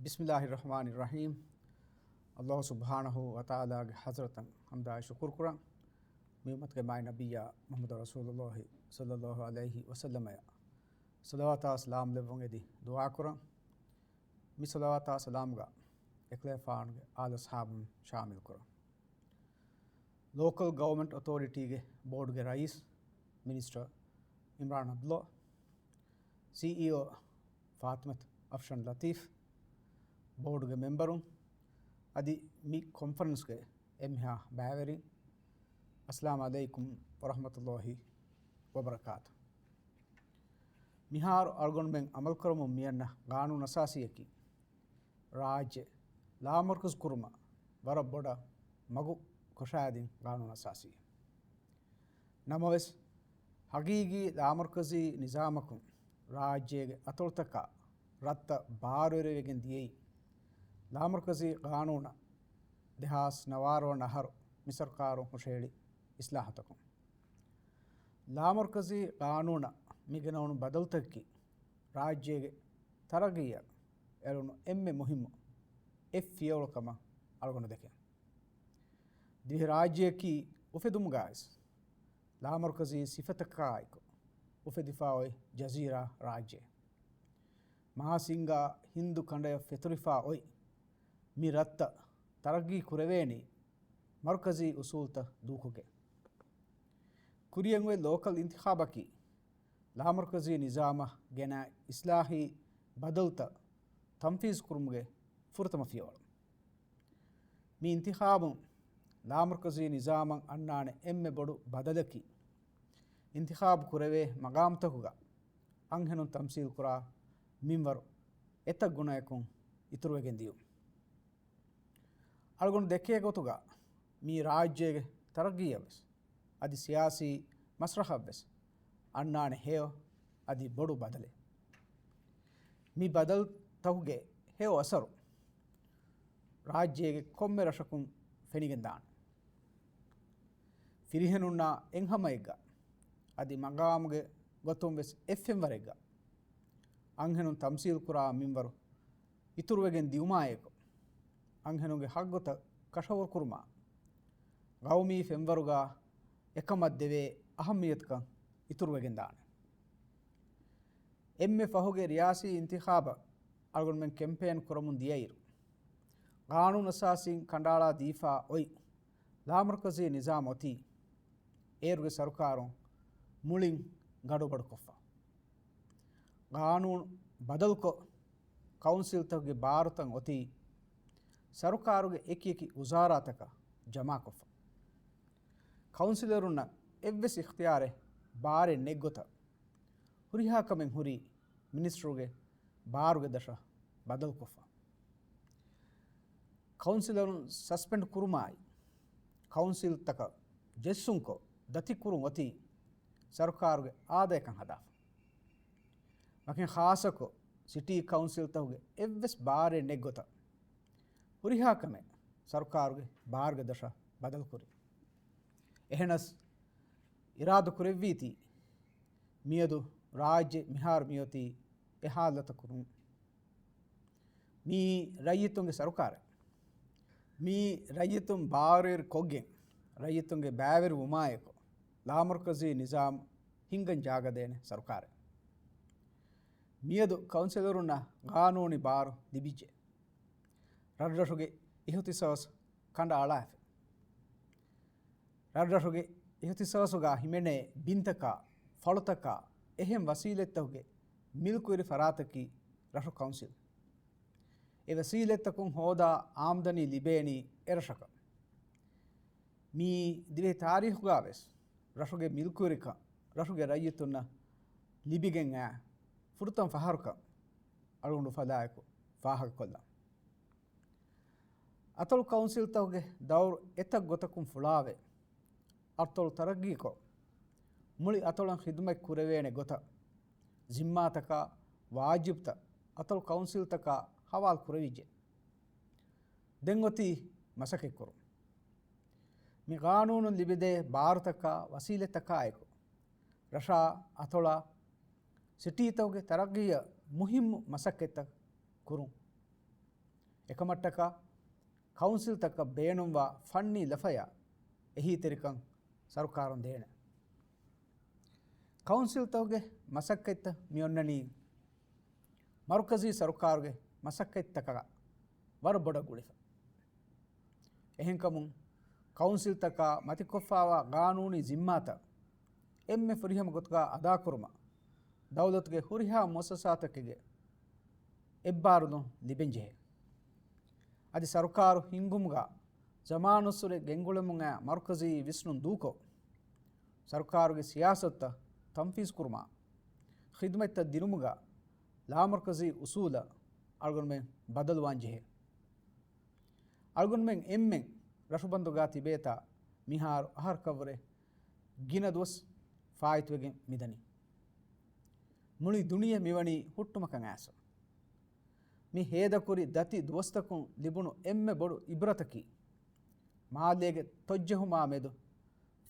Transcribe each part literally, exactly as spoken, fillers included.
ބިސްމިއްލާހި ރަޙްމާނި ރަޙީމް. އައްލާހު ސުބްޙާނަހޫ ވަތަޢާލާގެ ޙަޟްރަތަށް ޙަމްދާއި ޝުކުރު ކުރަން. މި އުއްމަތުގެ މާތް ނަބިއްޔާ މުޙައްމަދު ރަސޫލުއްލާހި ޞައްލައްލާހު ޢަލައިހި ވަސައްލަމައަށް ޞަލަވާތާ ސަލާމް ލެއްވުން އެދި ދުޢާ ކުރަން. މި ޞަލަވާތާ ސަލާމްގަ އެކަލޭފާނުގެ އާލު އަޞްޙާބުން ޝާމިލް ކުރަން. ލޯކަލް ގަވަރމަންޓް އޮތޯރިޓީގެ ބޯޑުގެ ރައީސް މިނިސްޓަރ އިމްރާން ޢަބްދުﷲ، ސީއީއޯ ފާތިމަތު އަފްޝަން ލަތީފް، ބޯޑުގެ މެމްބަރުން، އަދި މި ކޮންފަރެންސްގެ އެންމެހާ ބައިވެރިން، އައްސަލާމު ޢަލައިކުމް ވަރަޙްމަތުﷲ ވަބަރަކާތު. މިހާރު އަޅުގަނޑުމެން ޢަމަލުކުރަމުން މިއަންނަ ޤާނޫނު އަސާސީއަކީ، ރާއްޖެ ލާމަރުކަޒު ކުރުމަށް ވަރަށް ބޮޑަށް މަގު ކޮށާދިން ޤާނޫނު އަސާސީ. ނަމަވެސް، ހަގީގީ ލާމަރުކަޒީ ނިޒާމަކުން ރާއްޖޭގެ އަތޮޅުތަކާ ރަށްތައް ބާރުވެރިވެގެން ދިޔައީ، ލާމަރުކަޒީ ޤާނޫނަށް ދެހާސް ނަވާރަ ވަނަ އަހަރު މި ސަރުކާރުން ހުށަހެޅި އިސްލާހުތަކުން. ލާމަރުކަޒީ ޤާނޫނަށް މިގެނައުނު ބަދަލުތަކަކީ، ރާއްޖޭގެ ތަރައްގީއަށް އެޅުނު އެންމެ މުހިއްމު އެއް ފިޔަވަޅު ކަމަށް އަޅުގަނޑު ދެކެން. ދިވެހި ރާއްޖެއަކީ އުފެދުމުގައިވެސް ލާމަރުކަޒީ ސިފަތަކާއެކު އުފެދިފާ އޮތް ޖަޒީރާ ރާއްޖެ. މާސިންގާ ހިންދު ކަނޑަޔަށް ފެތުރިފާ އޮތް މި ރަށްތައް ތަރައްގީ ކުރެވޭނީ މަރުކަޒީ އުސޫލްތައް ދޫކޮށްގެން. ކުރިއަށް އޮތް ލޯކަލް އިންތިޚާބަކީ ލާމަރުކަޒީ ނިޒާމަށް ގެނައި އިސްލާހީ ބަދަލުތައް ތަންފީޒު ކުރުމުގެ ފުރަތަމަ ފިޔަވަޅު. މި އިންތިޚާބުން ލާމަރުކަޒީ ނިޒާމަށް އަންނާނެ އެންމެ ބޮޑު ބަދަލަކީ، އިންތިޚާބު ކުރެވޭ މަގާމްތަކުގަ އަންހެނުން ތަމްސީލް ކުރާ މިންވަރު އެތައް ގުނައަކުން އިތުރުވެގެން ދިޔުން. އަޅުގަނޑު ދެކޭ ގޮތުގަ މީ ރާއްޖޭގެ ތަރައްގީއަށްވެސް، އަދި ސިޔާސީ މަސްރަޙަށްވެސް އަންނާނެ ހެޔޮ އަދި ބޮޑު ބަދަލެއް. މި ބަދަލުތަކުގެ ހެޔޮ އަސަރު ރާއްޖޭގެ ކޮންމެ ރަށަކުން ފެނިގެންދާނެ. ފިރިހެނުންނާ އެއްހަމައެއްގަ އަދި މަގާމުގެ ގޮތުން ވެސް އެއްފެންވަރެއްގަ އަންހެނުން ތަމްސީލް ކުރާ މިންވަރު އިތުރުވެގެން ދިޔުމާއެކު، އަންހެނުންގެ ހައްގުތައް ކަށަވަރުކުރުމާ، ގައުމީ ފެންވަރުގަ އެކަމަށް ދެވޭ އަހައްމިޔަތުކަން އިތުރުވެގެންދާނެ. އެންމެ ފަހުގެ ރިޔާސީ އިންތިޚާބަށް އަޅުގަނޑުމެން ކެމްޕޭން ކުރަމުން ދިޔައިރު، ޤާނޫނު އަސާސީން ކަނޑައަޅާ ދީފާ އޮތް ލާމަރުކަޒީ ނިޒާމް އޮތީ، އޭރުގެ ސަރުކާރުން މުޅިން ގަޑުބަޑުކޮށްފަ. ޤާނޫނު ބަދަލުކޮށް، ކައުންސިލްތަކުގެ ބާރުތައް އޮތީ، ސަރުކާރުގެ އެކިއެކި ވުޒާރާތަކަށް ޖަމާކޮށްފަ. ކައުންސިލަރުންނަށް އެއްވެސް އިޚްތިޔާރެއް ބާރެއް ނެތްގޮތަށް، ހުރިހާ ކަމެއް ހުރީ މިނިސްޓަރުގެ ބާރުގެ ދަށަށް ބަދަލުކޮށްފަ. ކައުންސިލަރުން ސަސްޕެންޑް ކުރުމާއި، ކައުންސިލްތަކަށް ޖެއްސުންކޮށް، ދަތިކުރުން އޮތީ ސަރުކާރުގެ އާދަޔަކަށް ހަދާފަ. ވަކިން ޚާއްޞަކޮށް، ސިޓީ ކައުންސިލްތަކުގެ އެއްވެސް ބާރެއް ނެތްގޮތަށް، ހުރިހާ ކަމެއް ސަރުކާރުގެ ބާރުގެ ދަށަށް ބަދަލުކުރި. އެހެނަސް، އިރާދަ ކުރެއްވީތީ، މިއަދު ރާއްޖެ މިހާރު މިއޮތީ އެ ހާލަތަކުން. މީ ރައްޔިތުންގެ ސަރުކާރެއް. މީ ރައްޔިތުން ބާރުވެރި ކޮށްގެން، ރައްޔިތުންގެ ބައިވެރިވުމާއެކު، ލާމަރުކަޒީ ނިޒާމް ހިންގަން ޖާގަދޭނެ ސަރުކާރެއް. މިއަދު ކައުންސިލަރުންނަށް ގާނޫނީ ބާރު ލިބިއްޖެ. ރަށްރަށުގެ އިހުތިސާސް ކަނޑައަޅާފަ. ރަށްރަށުގެ އިހުތިސާސުގަ ހިމެނޭ ބިންތަކާ، ފަޅުތަކާ، އެހެން ވަސީލަތްތަކުގެ މިލްކުވެރި ފަރާތަކީ ރަށު ކައުންސިލް. އެ ވަސީލަތްތަކުން ހޯދާ އާމްދަނީ ލިބޭނީ އެރަށަކަށް. މީ ދިވެހި ތާރީޚުގަ ވެސް ރަށުގެ މިލްކުވެރިކަން ރަށުގެ ރައްޔިތުންނަށް ލިބިގެން އައި ފުރަތަމަ ފަހަރުކަން އަޅުގަނޑު އުފަލާއެކު ފާހަގަކޮށްލަން. އަތޮޅު ކައުންސިލްތަކުގެ ދައުރު އެތައް ގޮތަކުން ފުޅާވެ، އަތޮޅު ތަރައްގީކޮށް، މުޅި އަތޮޅަށް ޚިދުމަތް ކުރެވޭނެ ގޮތަށް، ޒިންމާތަކާ ވާޖިބްތައް އަތޮޅު ކައުންސިލްތަކާ ހަވާލު ކުރެވިއްޖެ. ދެން އޮތީ މަސައްކަތްކުރުން. މި ގާނޫނުން ލިބިދޭ ބާރުތަކާ ވަސީލަތްތަކާއެކު، ރަށާ އަތޮޅާ ސިޓީތަކުގެ ތަރައްގީއަށް މުހިއްމު މަސައްކަތްތައް ކުރުން. އެކަމަށްޓަކާ ކައުންސިލްތަކަށް ބޭނުންވާ ފަންނީ ލަފަޔާ އެހީތެރިކަން ސަރުކާރުން ދޭނެ. ކައުންސިލްތަކުގެ މަސައްކަތްތައް މިއޮންނަނީ މަރުކަޒީ ސަރުކާރުގެ މަސައްކަތްތަކާ ވަރަށް ބޮޑަށް ގުޅިފަ. އެހެންކަމުން ކައުންސިލްތަކާ މަތިކޮށްފާވާ ގާނޫނީ ޒިންމާތައް އެންމެ ފުރިހަމަ ގޮތުގަ އަދާކުރުމަށް ދައުލަތުގެ ހުރިހާ މުއައްސަސާތަކެއްގެ އެއްބާރުލުން ލިބެންޖެހޭ. އަދި ސަރުކާރު ހިންގުމުގަ ޒަމާނުއްސުރެ ގެންގުޅެމުން އައި މަރުކަޒީ ވިސްނުން ދޫކޮށް، ސަރުކާރުގެ ސިޔާސަތުތައް ތަންފީޒުކުރުމާ، ޚިދުމަތްތައް ދިނުމުގަ ލާމަރުކަޒީ އުސޫލަށް އަޅުގަނޑުމެން ބަދަލުވާން ޖެހޭ. އަޅުގަނޑުމެން އެންމެން ރަށުބަންދުގަ ތިބޭތާ މިހާރު އަހަރަކަށްވުރެ ގިނަ ދުވަސް ފާއިތުވެގެން މިދަނީ. މުޅި ދުނިޔެ މިވަނީ ހުއްޓުމަކަށް އައިސް. މި ހޭދަކުރި ދަތި ދުވަސްތަކުން ލިބުނު އެންމެ ބޮޑު އިބްރަތަކީ، މާލޭގެ ތޮއްޖެހުމާ މެދު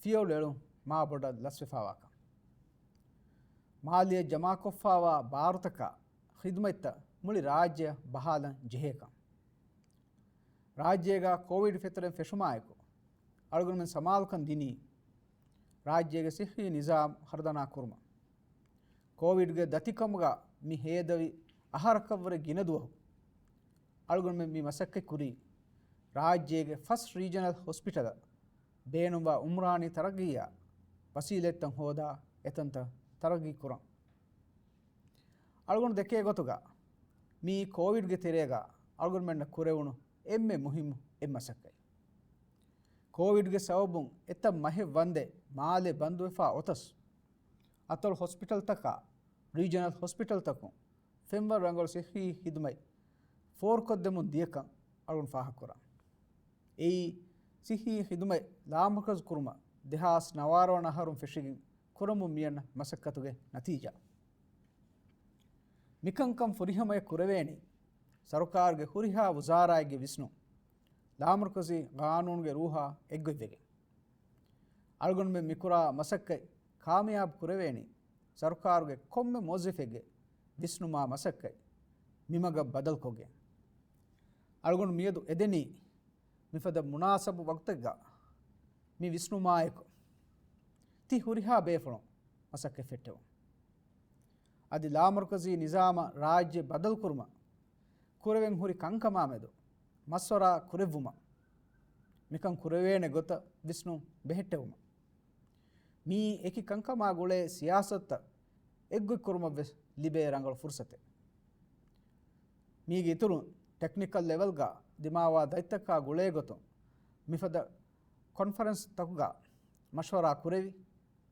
ފިޔަވަޅު އެޅުން މާ ބޮޑަށް ލަސްވެފާވާކަން. މާލެއަށް ޖަމާކޮށްފާވާ ބާރުތަކާ ޚިދުމަތްތައް މުޅި ރާއްޖެއަށް ބަހާލަން ޖެހޭކަން. ރާއްޖޭގަ ކޯވިޑް ފެތުރެން ފެށުމާއެކު، އަޅުގަނޑުމެން ސަމާލުކަން ދިނީ، ރާއްޖޭގެ ސިއްހީ ނިޒާމް ހަރުދަނާ ކުރުމަށް. ކޯވިޑްގެ ދަތިކަމުގަ މި ހޭދަވި އަހަރަކަށްވުރެ ގިނަ ދުވަހު، އަޅުގަނޑުމެން މި މަސައްކަތް ކުރީ، ރާއްޖޭގެ ފަސް ރީޖަނަލް ހޮސްޕިޓަލަށް ބޭނުންވާ އުމްރާނީ ތަރައްގީއާ ވަސީލަތްތައް ހޯދާ އެތަންތައް ތަރައްގީ ކުރަން. އަޅުގަނޑު ދެކޭ ގޮތުގަ، މިއީ ކޯވިޑްގެ ތެރޭގަ އަޅުގަނޑުމެންނަށް ކުރެވުނު އެންމެ މުހިއްމު އެއް މަސައްކަތް. ކޯވިޑްގެ ސަބަބުން އެތައް މަހެއް ވަންދެން މާލެ ބަންދުވެފާ އޮތަސް، އަތޮޅު ހޮސްޕިޓަލްތަކާ ރީޖަނަލް ހޮސްޕިޓަލްތަކުން ފެންވަރު ރަނގަޅު ސިއްހީ ޚިދުމަތް ފޯރުކޮށްދެމުން ދިޔަކަން އަޅުގަނޑު ފާހަގަކުރާ. އެއީ، ސިއްހީ ޚިދުމަތް ލާމަރުކަޒު ކުރުމަށް ދެހާސް ނަވާރަ ވަނަ އަހަރުން ފެށިގެން ކުރަމުން މިއަންނަ މަސައްކަތުގެ ނަތީޖާ. މިކަންކަން ފުރިހަމަޔަށް ކުރެވޭނީ، ސަރުކާރުގެ ހުރިހާ ވުޒާރާއެއްގެ ވިސްނުން، ލާމަރުކަޒީ ގާނޫނުގެ ރޫހާ އެއްގޮތްވެގެން. އަޅުގަނޑުމެން މިކުރާ މަސައްކަތް ކާމިޔާބު ކުރެވޭނީ، ސަރުކާރުގެ ކޮންމެ މުވައްޒަފެއްގެ ވިސްނުމާ މަސައްކަތް މިމަގަށް ބަދަލުކޮށްގެން. އަޅުގަނޑު މިއަދު އެދެނީ، މިފަދަ މުނާސަބު ވަގުތެއްގަ މި ވިސްނުމާއެކު، ތި ހުރިހާ ބޭފުޅުން މަސައްކަތް ފެއްޓެވުން. އަދި ލާމަރުކަޒީ ނިޒާމަށް ރާއްޖެ ބަދަލުކުރުމަށް ކުރެވެން ހުރި ކަންކަމާމެދު މަޝްވަރާ ކުރެއްވުމަށް، މިކަން ކުރެވޭނެ ގޮތަށް ވިސްނުން ބެހެއްޓެވުމަށް. މިއީ އެކި ކަންކަމާ ގުޅޭ ސިޔާސަތުތައް އެއްގޮތްކުރުމަށްވެސް ލިބޭ ރަނގަޅު ފުރުސަތެއް. މީގެ އިތުރުން، ޓެކްނިކަލް ލެވެލްގަ ދިމާވާ ދަތިތަކާ ގުޅޭ ގޮތުން، މިފަދަ ކޮންފަރެންސްތަކުގަ މަޝްވަރާ ކުރެވި،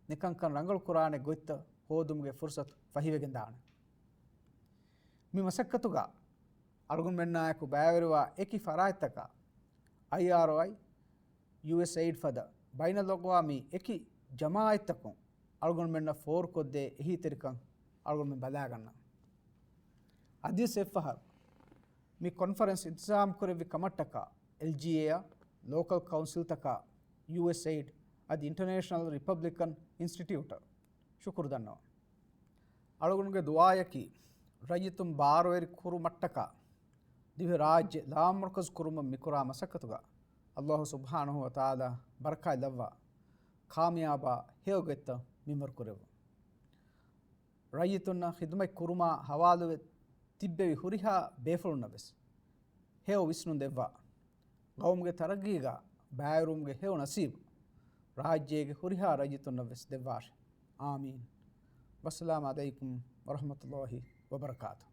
މިކަންކަން ރަނގަޅު ކުރާނެ ގޮތްތައް ހޯދުމުގެ ފުރުސަތު ފަހިވެގެންދާނެ. މި މަސައްކަތުގަ އަޅުގަނޑުމެންނާއެކު ބައިވެރިވާ އެކި ފަރާތްތަކާ، އައިއާރްއޮއައި، ޔޫއެސްއެއިޑް ފަދަ ބައިނަލްއަގްވާމީ އެކި ޖަމާއަތްތަކުން އަޅުގަނޑުމެންނަށް ފޯރުކޮށްދޭ އެހީތެރިކަން އަޅުގަނޑުމެން ބަލާގަންނަން. އަދިވެސް އެއްފަހަރު މި ކޮންފަރެންސް އިންތިޒާމް ކުރެއްވި ކަމަށްޓަކާ، އެލްޖީއޭއަށް، ލޯކަލް ކައުންސިލްތަކާ، ޔޫއެސްއެއިޑް އަދި އިންޓަރނޭޝަނަލް ރިޕަބްލިކަން އިންސްޓިޓިއުޓަށް ޝުކުރު ދަންނަވަން. އަޅުގަނޑުގެ ދުޢާއަކީ، ރައްޔިތުން ބާރުވެރި ކުރުމަށްޓަކާ، ދިވެހި ރާއްޖެ ލާމަރުކަޒު ކުރުމަށް މިކުރާ މަސައްކަތުގަ، ﷲ ސުބްޙާނަހޫ ވަތަޢާލާ ބަރަކާތް ލައްވާ، ކާމިޔާބާ ހެޔޮ ގޮތްތައް މިންވަރު ކުރެއްވުން. ރައްޔިތުންނަށް ޚިދުމަތް ކުރުމާ ހަވާލުވެ ތިއްބެވި ހުރިހާ ބޭފުޅުންނަށް ވެސް ހެޔޮ ވިސްނުން ދެއްވާ، ޤައުމުގެ ތަރައްގީގަ ބައިވެރިވުމުގެ ހެޔޮ ނަސީބު ރާއްޖޭގެ ހުރިހާ ރައްޔިތުންނަށް ވެސް ދެއްވާށި. އާމީން. ވައްސަލާމު ޢަލައިކުމް ވަރަޙްމަތުﷲި ވަބަރަކާތުހު.